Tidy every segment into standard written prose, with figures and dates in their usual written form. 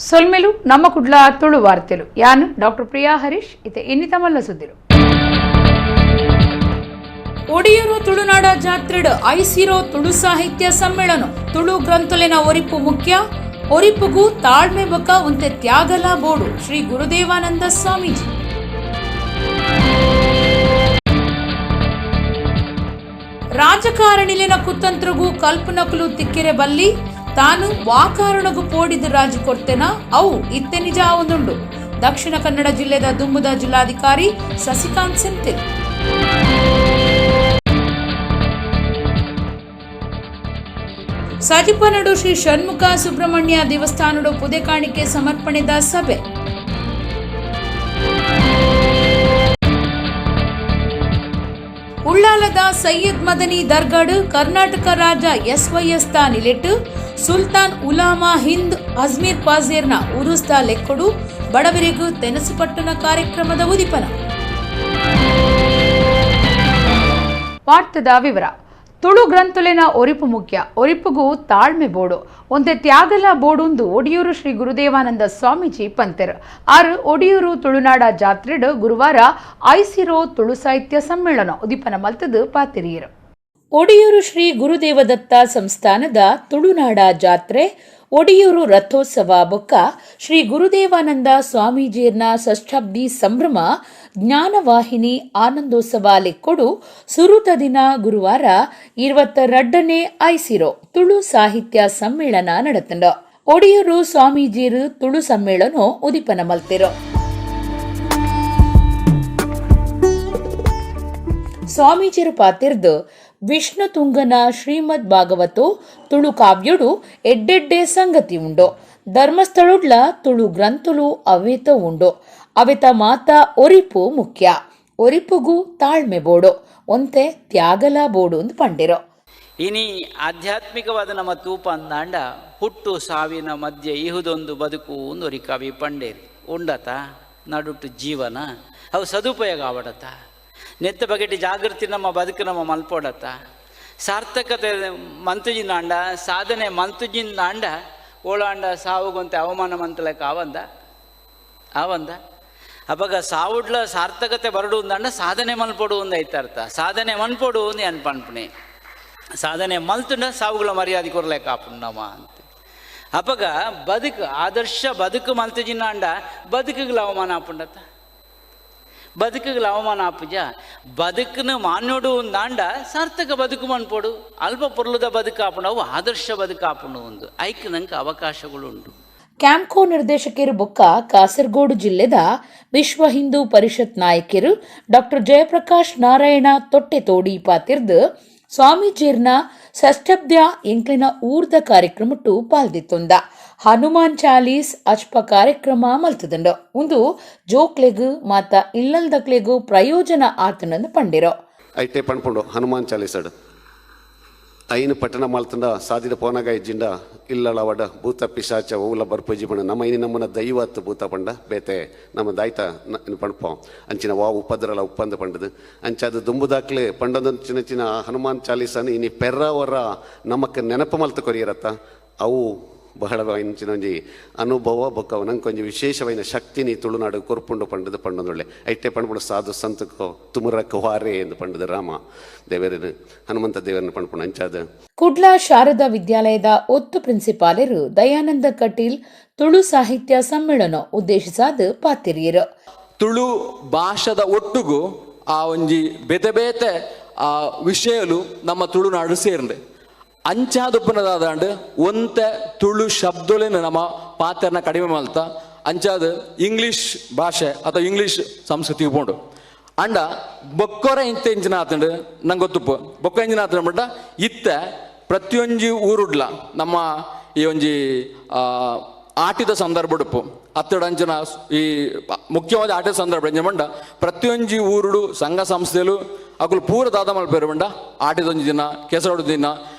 ಸೊಲ್ಮೆಲು ನಮ್ಮ ಕುಡ್ಲ ತುಳು ವಾರ್ತೆಲು ಯಾನ್ ಡಾಕ್ಟರ್ ಪ್ರಿಯಾ ಹರೀಶ್ ಇತ್ತೆ ಇನ್ನಿತ ಮಲ್ಲ ಸುದ್ದಿಲು. ಒಡಿಯೂರು ತುಳುನಾಡ ಜಾತ್ರೆಡ್ ಐಸಿರೋ ತುಳು ಸಾಹಿತ್ಯ ಸಮ್ಮೇಳನ. ತುಳು ಗ್ರಂಥಲೆನ ಒರಿಪು ಮುಖ್ಯ, ಒರಿಪುಗು ತಾಳ್ಮೆ ಬೊಕ ಒಂತೆ ತ್ಯಾಗಲ ಬೋಡು. ಶ್ರೀ ಗುರುದೇವಾನಂದ ಸ್ವಾಮೀಜಿ. ರಾಜಕಾರಣಿಲಿನ ಕುತಂತ್ರಗೂ ಕಲ್ಪನಕುಲು ತಿಕ್ಕಿರೆ ಬಲ್ಲಿ, ತಾನು ವಾಕಾರಣಗು ಪೋಡಿದ ರಾಜಿ ಕೊರ್ತೆನ ಅವು ಇತ್ತೆ ನಿಜ ಒಂದುಂಡು. ದಕ್ಷಿಣ ಕನ್ನಡ ಜಿಲ್ಲೆದ ದುಂಬುದ ಜಿಲ್ಲಾಧಿಕಾರಿ ಸಸಿಕಾಂತ್ ಸೆಂಥಿಲ್. ಸಜಿಪನಡು ಶ್ರೀ ಷಣ್ಮುಖ ಸುಬ್ರಹ್ಮಣ್ಯ ದೇವಸ್ಥಾನಡು ಪುದೆ ಕಾಣಿಕೆ ಸಮರ್ಪಣೆದ ಸಭೆ. ಉಳ್ಳಾಲದ ಸೈಯದ್ ಮದನಿ ದರ್ಗಾಡು ಕರ್ನಾಟಕ ರಾಜ ಎಸ್ವೈಎಸ್ ತಾ ನಿಲೆಟ್ಟು ಸುಲ್ತಾನ್ ಉಲಾಮಾ ಹಿಂದ್ ಅಜ್ಮೀರ್ ಪಾಜೇರ್ನ ಉರುಸ್ದ ಲೆಕ್ಕೊಡು ಬಡವರಿಗೂ ತೆನಸುಪಟ್ಟಣ ಕಾರ್ಯಕ್ರಮದ ಉದಿಪನ. ವಾರ್ತದ ವಿವರ. ತುಳು ಗ್ರಂಥುಲೆನ ಒರಿಪು ಮುಖ್ಯ, ಒರಿಪುಗೂ ತಾಳ್ಮೆ ಬೋಡು, ಒಂತೆ ತ್ಯಾಗಲ ಬೋಡುಂದು ಒಡಿಯೂರು ಶ್ರೀ ಗುರುದೇವಾನಂದ ಸ್ವಾಮೀಜಿ ಪಂತೆರು. ಆರು ಒಡಿಯೂರು ತುಳುನಾಡ ಜಾತ್ರೆಡ್ ಗುರುವಾರ ಐಸಿರೋ ತುಳು ಸಾಹಿತ್ಯ ಸಮ್ಮೇಳನ ಉದಿಪನ ಮಲ್ತದು ಪಾತಿರಿಯರು. ಒಡಿಯೂರು ಶ್ರೀ ಗುರುದೇವದತ್ತ ಸಂಸ್ಥಾನದ ತುಳುನಾಡ ಜಾತ್ರೆ, ಒಡಿಯೂರು ರಥೋತ್ಸವ ಬೊಕ್ಕ ಶ್ರೀ ಗುರುದೇವಾನಂದ ಸ್ವಾಮೀಜಿಯರ್ನ ಷಷ್ಠಾಬ್ದಿ ಸಂಭ್ರಮ ಜ್ಞಾನವಾಹಿನಿ ಆನಂದೋತ್ಸವ ಲೆಕ್ಕೊಡು ಸುರುತ ದಿನ ಗುರುವಾರ 22ನೇ ಐಸಿರೋ ತುಳು ಸಾಹಿತ್ಯ ಸಮ್ಮೇಳನ ನಡತಂಡ. ಒಡಿಯೂರು ಸ್ವಾಮೀಜಿಯರು ತುಳು ಸಮ್ಮೇಳನ ಉದಿಪನ ಮಲ್ತಿರು. ಸ್ವಾಮೀಜಿಯರು ಪಾತಿರ್ದು ವಿಷ್ಣು ತುಂಗನ ಶ್ರೀಮದ್ ಭಾಗವತೋ ತುಳು ಕಾವ್ಯಡು ಎಡ್ಡೆಡ್ಡೆ ಸಂಗತಿ ಉಂಡು. ಧರ್ಮಸ್ಥಳುಡ್ಲ ತುಳು ಗ್ರಂಥಲು ಅವೇತ ಉಂಡು. ಅವೆತ ಮಾತ ಒರಿಪು ಮುಖ್ಯ, ಒರಿಪುಗು ತಾಳ್ಮೆ ಬೋಡು, ಒಂತೆ ತ್ಯಾಗಲ ಬೋಡು ಅಂದ್ ಪಂಡಿರು. ಇನಿ ಆಧ್ಯಾತ್ಮಿಕವಾದ ನಮ್ಮ ತೂಪ ಅಂದಾಂಡ ಹುಟ್ಟು ಸಾವಿನ ಮಧ್ಯೆ ಇಹುದೊಂದು ಬದುಕು ಒಂದೊರಿ ಕವಿ ಪಂಡೇರಿ. ಉಂಡತ ನಡುಟು ಜೀವನ ಅವು ಸದುಪಯೋಗ ಆವಡತ, ನೆತ್ತ ಬಗೆಟಿ ಜಾಗೃತಿ ನಮ್ಮ ಬದುಕು ನಮ್ಮ ಮಲ್ಪೋಡತ, ಸಾರ್ಥಕತೆ ಮಂತುಜಿನಾಂಡ ಸಾಧನೆ ಮಂತುಜಿನಾಂಡ ಓಳಾಂಡ ಸಾವುಗೊಂತೆ ಅವಮಾನ ಮಂತಲಕ್ಕೆ ಆವಂದ ಆವಂದ. ಅಪಗ ಸಾವುಡ್ಲ ಸಾರ್ಥಕತೆ ಬರಡು ಅಂದಾಂಡ ಸಾಧನೆ ಮಲ್ಪೊಡು ಒಂದು ಐತರ್ಥ. ಸಾಧನೆ ಮನ್ಪೊಡು ಒಂದು ಅನ್ಪನ್ಪಣೆ ಸಾಧನೆ ಮಲ್ತುಂಡ ಸಾವುಗಳ ಮರ್ಯಾದೆ ಕೊರ್ಲೆಕ್ಕ ಆಪುಂಡಮ್ಮ ಅಂತ. ಅಪಗ ಬದುಕು ಆದರ್ಶ ಬದುಕು ಮಲ್ತುಜಿನಾಂಡ ಬದುಕುಗಳ ಅವಮಾನ ಆಪುಂಡತ, ಬದುಕುಗಳ ಅವಮಾನ ಆಪುಜ. ಬದುಕನ್ನು ಮಾನ್ಯೋಡು ಒಂದಾಂಡ ಸಾರ್ಥಕ ಬದುಕು ಮನ್ಪೊಡು, ಅಲ್ಪ ಪೊರ್ಲುದ ಬದುಕು ಆಪುಂಡು, ಅವು ಆದರ್ಶ ಬದುಕು ಆಪುಂಡು ಒಂದು ಐಕ್ ನಂಗೆ ಅವಕಾಶಗಳು ಉಂಟು. ಕ್ಯಾಂಪ್ಕೋ ನಿರ್ದೇಶಕರು ಬೊಕ್ಕ ಕಾಸರಗೋಡು ಜಿಲ್ಲೆದ ವಿಶ್ವ ಹಿಂದೂ ಪರಿಷತ್ ನಾಯಕರು ಡಾಕ್ಟರ್ ಜಯಪ್ರಕಾಶ್ ನಾರಾಯಣ ತೊಟ್ಟೆತೋಡಿ ಪಾತಿರ್ದು ಸ್ವಾಮೀಜಿಯರ್ನ ಷಷ್ಠಬ್ದ ಎಂಕ್ಲಿನ ಊರ್ದ ಕಾರ್ಯಕ್ರಮಟ್ಟು ಪಾಲ್ದಿತ್ತೊಂದ ಹನುಮಾನ್ ಚಾಲೀಸ್ ಅಚ್ಪ ಕಾರ್ಯಕ್ರಮ ಮಲ್ತದಂಡು. ಉಂದು ಜೋಕ್ಲೆಗು ಮಾತ ಇಲ್ಲಲ್ದಕ್ಲೆಗು ಪ್ರಯೋಜನ ಆತನಂದು ಪಂಡಿರೋ. ಐಟೆ ಪಣ್ಪುಂಡು ಹನುಮಾನ್ ಚಾಲೀಸಡ್ ಐನು ಪಟ್ಟಣ ಮಲ್ತಂಡ ಸಾದಿದ ಪೋನಗ ಇಜ್ಜಿಂಡ ಇಲ್ಲಳವಡ ಭೂತ ಪಿಶಾಚ ಓಲ ಬರ್ಪುಜಿ ಪಂಡ ನಮ್ಮ ಇನಿ ನಮ್ಮನ ದೈವತ್ತು ಭೂತ ಪಂಡ ಬೇತೆ ನಮ್ಮ ದಾಯ್ತ ಪಣ್ಪೋ ಅಂಚಿನ ವಾ ಉಪದ್ರಲ ಉಪ್ಪಂದ ಪಂಡದು ಅಂಚಾದ ದುಂಬುದಾಕ್ಲೆ ಪಂಡದ ಚಿನ್ನ ಚಿನ್ನ ಹನುಮಾನ್ ಚಾಲೀಸನ್ ಇನಿ ಪೆರ್ರವರ ನಮಕ್ ನೆನಪು ಮಲ್ತ ಕೊರಿಯರತ್ತ. ಅವು ಬಹಳ ಇಂಚಿನ ಒಂಜಿ ಅನುಭವ ಬೊಕ್ಕ ನಂಕೊಂಜಿ ವಿಶೇಷವೈನ ಶಕ್ತಿನಿ ತುಳುನಾಡು ಕೊರ್ಪುಂಡು ಪಂಡದು ಪಂಡೊಂದುಳ್ಳೆ. ಐಟೆ ಪಂಡ್ಪುಂಡು ಸಾಧು ಸಂತಕೋ ತುಮುರಕ್ಕೆ ವಾರೆ ಎಂದು ಪಂಡದು ರಾಮ ದೇವರನು ಹನುಮಂತ ದೇವರನ್ನು ಪಂಡ್ಪುಂಡು ಅಂಚಾದ. ಕುಡ್ಲ ಶಾರದಾ ವಿದ್ಯಾಲಯದ ಒತ್ತು ಪ್ರಿನ್ಸಿಪಾಲರು ದಯಾನಂದ ಕಟೀಲ್ ತುಳು ಸಾಹಿತ್ಯ ಸಮ್ಮೇಳನ ಉದ್ದೇಶಿಸಾದ ಪಾತಿರಿಯರು. ತುಳು ಭಾಷದ ಒಟ್ಟುಗು ಆ ಒಂಜಿ ಬೇತೆ ಬೇತೆ ಆ ವಿಷಯಲು ನಮ್ಮ ತುಳುನಾಡು ಸೇರ್ಂಡೆ. ಅಂಚಾದುಪ್ಪನದಾದಂಡ್ ಒಂತೆ ತುಳು ಶಬ್ದಲೇನು ನಮ್ಮ ಪಾತ್ರನ ಕಡಿಮೆ ಮಲ್ತ ಅಂಚಾದ ಇಂಗ್ಲೀಷ್ ಭಾಷೆ ಅಥವಾ ಇಂಗ್ಲೀಷ್ ಸಂಸ್ಕೃತಿ ಪೋಂಡು. ಅಂಡ ಬೊಕ್ಕೊರ ಇಂತ ಇಂಚಿನ ಆತಂಡು ನಂಗೆ ಗೊತ್ತುಪ್ಪು. ಬೊಕ್ಕ ಇಂಚಿನ ಆತಂಡ ಬಟ್ಟ ಇತ್ತೆ ಪ್ರತಿಯೊಂಜಿ ಊರುಡ್ಲ ನಮ್ಮ ಈ ಒಂಜಿ ಆಟಿದ ಸಂದರ್ಭಡುಪ್ಪು ಅತ್ತಡಂಚಿನ ಈ ಮುಖ್ಯವಾದ ಆಟದ ಸಂದರ್ಭ ಎಂಜ ಬಂಡ ಪ್ರತಿಯೊಂಜಿ ಊರುಡು ಸಂಘ ಸಂಸ್ಥೆಲು ಅಕುಲು ಪೂರ ದಾದ ಮಲ್ಪೇರು ಬಂಡ ಆಟಿದೊಂಜಿ ದಿನ ಕೆಸರೋಡು ದಿನ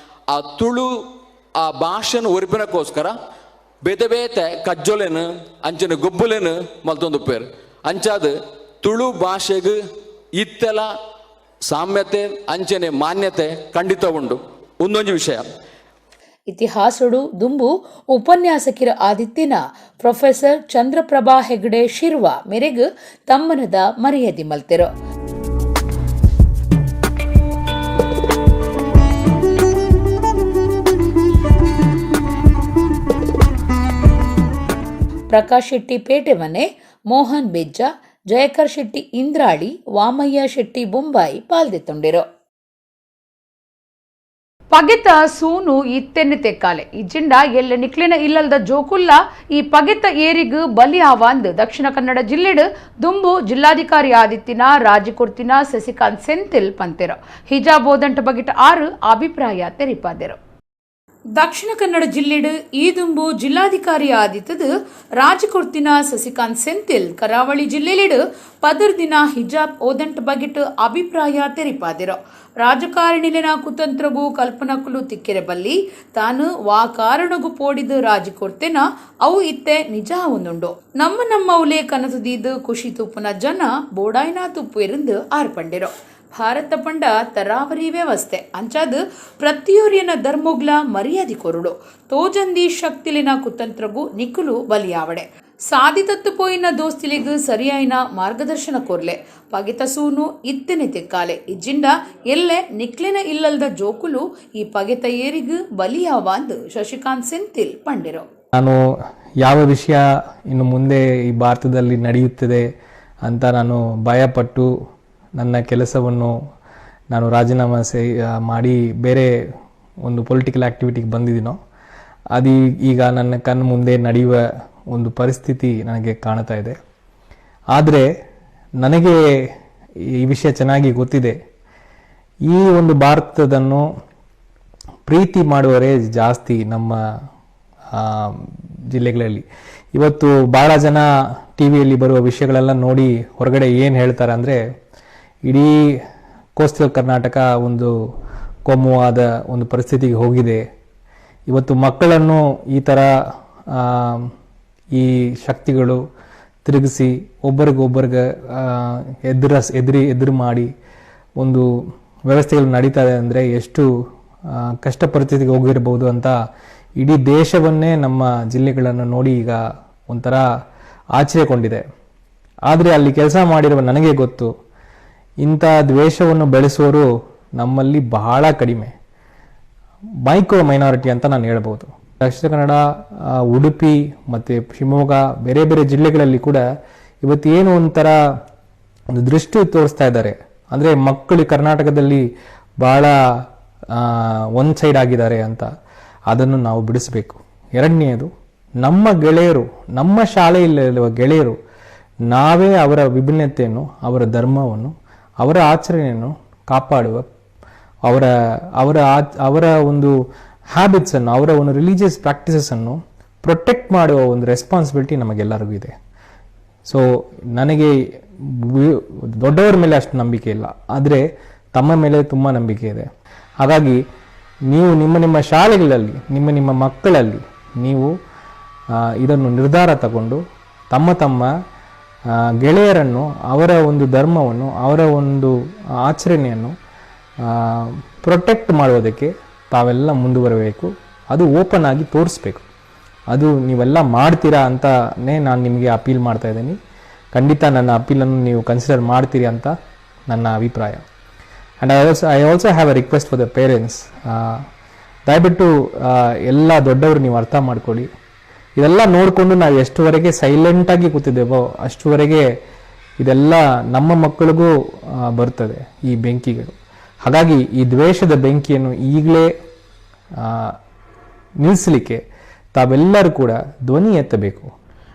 ಆ ತುಳು ಆ ಭಾಷೆನ ಒರಿಪಿನಕ್ಕೋಸ್ಕರ ಬೇತೆ ಬೇತೆ ಕಜ್ಜೊಲೆನು ಅಂಚಿನ ಗೊಬ್ಬುಲೆನು ಮಲ್ತೊಂದುಪ್ಪೇರು. ಅಂಚಾದ ತುಳು ಭಾಷೆಗೆ ಇತ್ತೆಲ ಸಾಮ್ಯತೆ ಅಂಚನೆ ಮಾನ್ಯತೆ ಖಂಡಿತ ಉಂಡು. ಒಂದೊಂಜಿ ವಿಷಯ. ಇತಿಹಾಸಡು ದುಂಬು ಉಪನ್ಯಾಸಕಿರ ಆದಿತ್ತಿನ ಪ್ರೊಫೆಸರ್ ಚಂದ್ರಪ್ರಭಾ ಹೆಗ್ಡೆ ಶಿರ್ವಾ ಮೇರೆಗ್ ತಮ್ಮನದ ಮರ್ಯಾದೆ ಮಲ್ತೆರು. ಪ್ರಕಾಶ್ ಶೆಟ್ಟಿ ಪೇಟೆಮನೆ, ಮೋಹನ್ ಬೆಜ್ಜ, ಜಯಕರ್ ಶೆಟ್ಟಿ ಇಂದ್ರಾಳಿ, ವಾಮಯ್ಯ ಶೆಟ್ಟಿ ಬೊಂಬಾಯಿ ಪಾಲ್ದೆತ್ತೊಂಡಿರು. ಪಗೆತ ಸೂನು ಇತ್ತೆನ್ನೆ ತೆಕ್ಕಾಲೆ ಇಜ್ಜಿಂಡ ಎಲ್ಲ ನಿಕ್ಲಿನ ಇಲ್ಲಲ್ದ ಜೋಕುಲ್ಲ ಈ ಪಗೆತ ಏರಿಗ್ ಬಲಿ ಆವಾಂದ್ ದಕ್ಷಿಣ ಕನ್ನಡ ಜಿಲ್ಲೆಡ್ ದುಂಬು ಜಿಲ್ಲಾಧಿಕಾರಿ ಆದಿತ್ತಿನ ರಾಜಿಕೊರ್ತಿನ ಶಶಿಕಾಂತ್ ಸೆಂಥಿಲ್ ಪಂತೆರು. ಹಿಜಾಬ್ ಓದಂಟ ಬಗಿಟ ಆರು ಅಭಿಪ್ರಾಯ ತೆರಿಪಾದೆರು. ದಕ್ಷಿಣ ಕನ್ನಡ ಜಿಲ್ಲೆಡ್ ಈ ದುಂಬು ಜಿಲ್ಲಾಧಿಕಾರಿ ಆದಿತ್ತದು ರಾಜಕೊರ್ತಿನ ಶಶಿಕಾಂತ್ ಸೆಂಥಿಲ್ ಕರಾವಳಿ ಜಿಲ್ಲೆಲೆಡ್ ಪದರ್ ದಿನ ಹಿಜಾಬ್ ಓದಂಟ ಬಗಿಟ್ ಅಭಿಪ್ರಾಯ ತೆರಿಪಾದಿರು. ರಾಜಕಾರಣಿಲಿನ ಕುತಂತ್ರಗೂ ಕಲ್ಪನಕುಲು ತಿಕ್ಕೆರೆ ಬಲ್ಲಿ ತಾನು ವಾ ಕಾರಣಗೂ ಪೋಡಿದು ರಾಜಕೊರ್ತೆನ ಅವು ಇತ್ತೆ ನಿಜ ಒಂದುಂಡು. ನಮ್ಮ ನಮ್ಮವುಲೇ ಕನಸುದೀದು ಖುಷಿ ತುಪ್ಪುನ ಜನ ಬೋಡಾಯ್ನಾ ತುಪ್ಪು ಎರಿಂದು ಆರ್ಪಂಡಿರು. ಭಾರತ ಪಂಡ ತರಾವರಿ ವ್ಯವಸ್ಥೆ ಅಂಚಾದ ಪ್ರತಿಯೊರಿಯನ ಧರ್ಮೋಗ್ಲ ಮರ್ಯಾದೆ ಕೊರುಡು ತೋಜಂದಿ ಶಕ್ತಿಲಿನ ಕುತಂತ್ರಗೂ ನಿಕ್ಕುಲು ಬಲಿಯಾವಡೆ. ಸಾದಿ ತತ್ತು ಪೋಯಿನ ದೋಸ್ತಿಲಿಗ್ ಸರಿಯಾಯಿನ ಮಾರ್ಗದರ್ಶನ ಕೊರ್ಲೆ ಪಗೆತ ಸೂನು ಇತ್ತನೆ ತೆಕ್ಕಾಲೆ ಇಜ್ಜಿಂಡ ಎಲ್ಲೆ ನಿಕ್ಲಿನ ಇಲ್ಲಲ್ದ ಜೋಕುಲು ಈ ಪಗೆತ ಏರಿಗ್ ಬಲಿಯಾವಾಂದ್ ಶಶಿಕಾಂತ್ ಸೆಂಥಿಲ್ ಪಂಡಿರು. ನಾನು ಯಾವ ವಿಷಯ ಇನ್ನು ಮುಂದೆ ಈ ಭಾರತದಲ್ಲಿ ನಡೆಯುತ್ತದೆ ಅಂತ ನಾನು ಭಯಪಟ್ಟು ನನ್ನ ಕೆಲಸವನ್ನು ನಾನು ರಾಜೀನಾಮೆ ಮಾಡಿ ಬೇರೆ ಒಂದು ಪೊಲಿಟಿಕಲ್ ಆ್ಯಕ್ಟಿವಿಟಿಗೆ ಬಂದಿದ್ದೀನೋ ಅದು ಈಗ ನನ್ನ ಕಣ್ಣು ಮುಂದೆ ನಡೆಯುವ ಒಂದು ಪರಿಸ್ಥಿತಿ ನನಗೆ ಕಾಣ್ತಾ ಇದೆ. ಆದರೆ ನನಗೆ ಈ ವಿಷಯ ಚೆನ್ನಾಗಿ ಗೊತ್ತಿದೆ, ಈ ಒಂದು ಭಾರತದನ್ನು ಪ್ರೀತಿ ಮಾಡುವವರೇ ಜಾಸ್ತಿ ನಮ್ಮ ಜಿಲ್ಲೆಗಳಲ್ಲಿ. ಇವತ್ತು ಭಾಳ ಜನ ಟಿ ವಿಯಲ್ಲಿ ಬರುವ ವಿಷಯಗಳೆಲ್ಲ ನೋಡಿ ಹೊರಗಡೆ ಏನು ಹೇಳ್ತಾರೆ ಅಂದರೆ, ಇಡೀ ಕೋಸ್ಟಲ್ ಕರ್ನಾಟಕ ಒಂದು ಕೋಮುವಾದ ಒಂದು ಪರಿಸ್ಥಿತಿಗೆ ಹೋಗಿದೆ, ಇವತ್ತು ಮಕ್ಕಳನ್ನು ಈ ಥರ ಈ ಶಕ್ತಿಗಳು ತಿರುಗಿಸಿ ಒಬ್ಬರಿಗೊಬ್ಬರಿಗೆ ಎದುರು ಮಾಡಿ ಒಂದು ವ್ಯವಸ್ಥೆಗಳು ನಡೀತಾ ಇದೆ ಅಂದರೆ ಎಷ್ಟು ಕಷ್ಟ ಪರಿಸ್ಥಿತಿಗೆ ಹೋಗಿರ್ಬೋದು ಅಂತ ಇಡೀ ದೇಶವನ್ನೇ ನಮ್ಮ ಜಿಲ್ಲೆಗಳನ್ನು ನೋಡಿ ಈಗ ಒಂಥರ ಆಶ್ಚರ್ಯಗೊಂಡಿದೆ. ಆದರೆ ಅಲ್ಲಿ ಕೆಲಸ ಮಾಡಿರುವ ನನಗೆ ಗೊತ್ತು, ಇಂಥ ದ್ವೇಷವನ್ನು ಬೆಳೆಸುವವರು ನಮ್ಮಲ್ಲಿ ಬಹಳ ಕಡಿಮೆ, ಮೈಕ್ರೋ ಮೈನಾರಿಟಿ ಅಂತ ನಾನು ಹೇಳ್ಬೋದು. ದಕ್ಷಿಣ ಕನ್ನಡ, ಉಡುಪಿ ಮತ್ತು ಶಿವಮೊಗ್ಗ ಬೇರೆ ಬೇರೆ ಜಿಲ್ಲೆಗಳಲ್ಲಿ ಕೂಡ ಇವತ್ತೇನು ಒಂಥರ ಒಂದು ದೃಷ್ಟಿ ತೋರಿಸ್ತಾ ಇದ್ದಾರೆ ಅಂದರೆ ಮಕ್ಕಳು ಕರ್ನಾಟಕದಲ್ಲಿ ಭಾಳ ಒನ್ ಸೈಡ್ ಆಗಿದ್ದಾರೆ ಅಂತ, ಅದನ್ನು ನಾವು ಬಿಡಿಸಬೇಕು. ಎರಡನೆಯದು, ನಮ್ಮ ಗೆಳೆಯರು, ನಮ್ಮ ಶಾಲೆಯಲ್ಲಿರುವ ಗೆಳೆಯರು, ನಾವೇ ಅವರ ವಿಭಿನ್ನತೆಯನ್ನು, ಅವರ ಧರ್ಮವನ್ನು, ಅವರ ಆಚರಣೆಯನ್ನು ಕಾಪಾಡುವ, ಅವರ ಅವರ ಅವರ ಒಂದು ಹ್ಯಾಬಿಟ್ಸನ್ನು, ಅವರ ಒಂದು ರಿಲೀಜಿಯಸ್ ಪ್ರಾಕ್ಟೀಸಸನ್ನು ಪ್ರೊಟೆಕ್ಟ್ ಮಾಡುವ ಒಂದು ರೆಸ್ಪಾನ್ಸಿಬಿಲಿಟಿ ನಮಗೆಲ್ಲರಿಗೂ ಇದೆ. ಸೊ ನನಗೆ ದೊಡ್ಡವರ ಮೇಲೆ ಅಷ್ಟು ನಂಬಿಕೆ ಇಲ್ಲ, ಆದರೆ ತಮ್ಮ ಮೇಲೆ ತುಂಬ ನಂಬಿಕೆ ಇದೆ. ಹಾಗಾಗಿ ನೀವು ನಿಮ್ಮ ನಿಮ್ಮ ಶಾಲೆಗಳಲ್ಲಿ, ನಿಮ್ಮ ನಿಮ್ಮ ಮಕ್ಕಳಲ್ಲಿ ನೀವು ಇದನ್ನು ನಿರ್ಧಾರ ತಗೊಂಡು ತಮ್ಮ ತಮ್ಮ ಗೆಳೆಯರನ್ನು, ಅವರ ಒಂದು ಧರ್ಮವನ್ನು, ಅವರ ಒಂದು ಆಚರಣೆಯನ್ನು ಪ್ರೊಟೆಕ್ಟ್ ಮಾಡೋದಕ್ಕೆ ತಾವೆಲ್ಲ ಮುಂದುವರಬೇಕು. ಅದು ಓಪನ್ ಆಗಿ ತೋರಿಸ್ಬೇಕು. ಅದು ನೀವೆಲ್ಲ ಮಾಡ್ತೀರಾ ಅಂತಲೇ ನಾನು ನಿಮಗೆ ಅಪೀಲ್ ಮಾಡ್ತಾ ಇದ್ದೀನಿ. ಖಂಡಿತ ನನ್ನ ಅಪೀಲನ್ನು ನೀವು ಕನ್ಸಿಡರ್ ಮಾಡ್ತೀರಿ ಅಂತ ನನ್ನ ಅಭಿಪ್ರಾಯ. And I also have a request for the parents. ದಯವಿಟ್ಟು ಎಲ್ಲ ದೊಡ್ಡವರು ನೀವು ಅರ್ಥ ಮಾಡ್ಕೊಳ್ಳಿ. ಇದೆಲ್ಲ ನೋಡಿಕೊಂಡು ನಾವು ಎಷ್ಟುವರೆಗೆ ಸೈಲೆಂಟಾಗಿ ಕೂತಿದ್ದೇವೋ ಅಷ್ಟುವರೆಗೆ ಇದೆಲ್ಲ ನಮ್ಮ ಮಕ್ಕಳಿಗೂ ಬರ್ತದೆ ಈ ಬೆಂಕಿಗಳು. ಹಾಗಾಗಿ ಈ ದ್ವೇಷದ ಬೆಂಕಿಯನ್ನು ಈಗಲೇ ನಿಲ್ಲಿಸಲಿಕ್ಕೆ ತಾವೆಲ್ಲರೂ ಕೂಡ ಧ್ವನಿ ಎತ್ತಬೇಕು.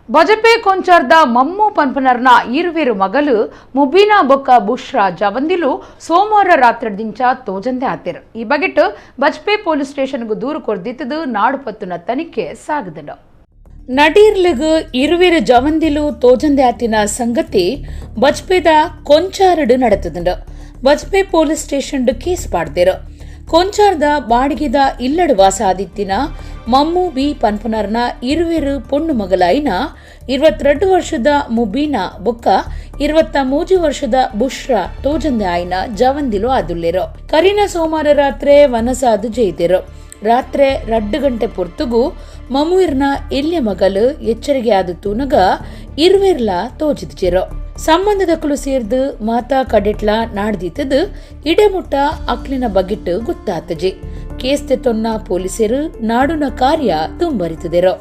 ಬಜಪೆ ಕೊಂಚಾರ್ದ ಮಮ್ಮು ಪನ್ಪನರ್ನ ಇರುವೆರು ಮಗಲು ಮುಬೀನಾ ಬೊಕ್ಕ ಬುಷ್ರಾ ಜವಂದಿಲು ಸೋಮವಾರ ರಾತ್ರಿ ದಿಂಚ ತೋಜಂದೆ ಆತಿರು. ಈ ಬಗೆಟ್ ಬಜಪೆ ಪೊಲೀಸ್ ಸ್ಟೇಷನ್ಗೂ ದೂರು ಕೊರ್ದಿತ್ತದು ನಾಡುಪತ್ತುನ ತನಿಖೆ ಸಾಗದನು. ನಡೀರ್ಲಿಗ್ ಇರುವೆರು ಜವಂದಿಲು ತೋಜಂದೆ ಆತಿನ ಸಂಗತಿ ಬಜ್ಪೆದ ಕೊಂಚಾರಡು ನಡೆತದುಂಡು. Bajpe police station case ಪಾಡ್ದಿರು. ಕೊಂಚಾರ್ದ ಬಾಡಿಗೆದ ಇಲ್ಲಡು ವಾಸ ಆದಿತ್ತಿನ ಮಮ್ಮು ಬಿ ಪನ್ಪನರ್ನ ಇರುವೆರು ಪೊಣ್ಣು ಮಗಲಾಯಿನ 22 ವರ್ಷದ ಮುಬೀನಾ ಬೊಕ್ಕ 23 ವರ್ಷದ ಬುಷ್ರಾ ತೋಜಂದೆ ಆಯ್ನ ಜವಂದಿಲು ಆದುಲ್ಲೆರು. ಕರಿನ ಸೋಮವಾರ ರಾತ್ರಿ ವನಸಾದು ಜೈದಿರು. ರಾತ್ರೆ 2 ಗಂಟೆ ಪೊರ್ತುಗು ಮಮುಯಿರ್ನ ಎಲ್ಯ ಮಗಲು ಎಚ್ಚರಿಕೆ ಆದ ತೂನಗ ಇರ್ವೆರ್ಲ ತೋಜಿದ್ಜಿರೋ. ಸಂಬಂಧದಕ್ಕಲು ಸೇರ್ದು ಮಾತಾ ಕಡೆಟ್ಲ ನಾಡ್ದಿತ್ತದು ಇಡೆಮುಟ್ಟ ಅಕ್ಲಿನ ಬಗಿಟ್ಟು ಗೊತ್ತಾತಜಿ. ಕೇಸ್ ತೊನ್ನ ಪೊಲೀಸರು ನಾಡುನ ಕಾರ್ಯ ತುಂಬರಿತದಿರೋ.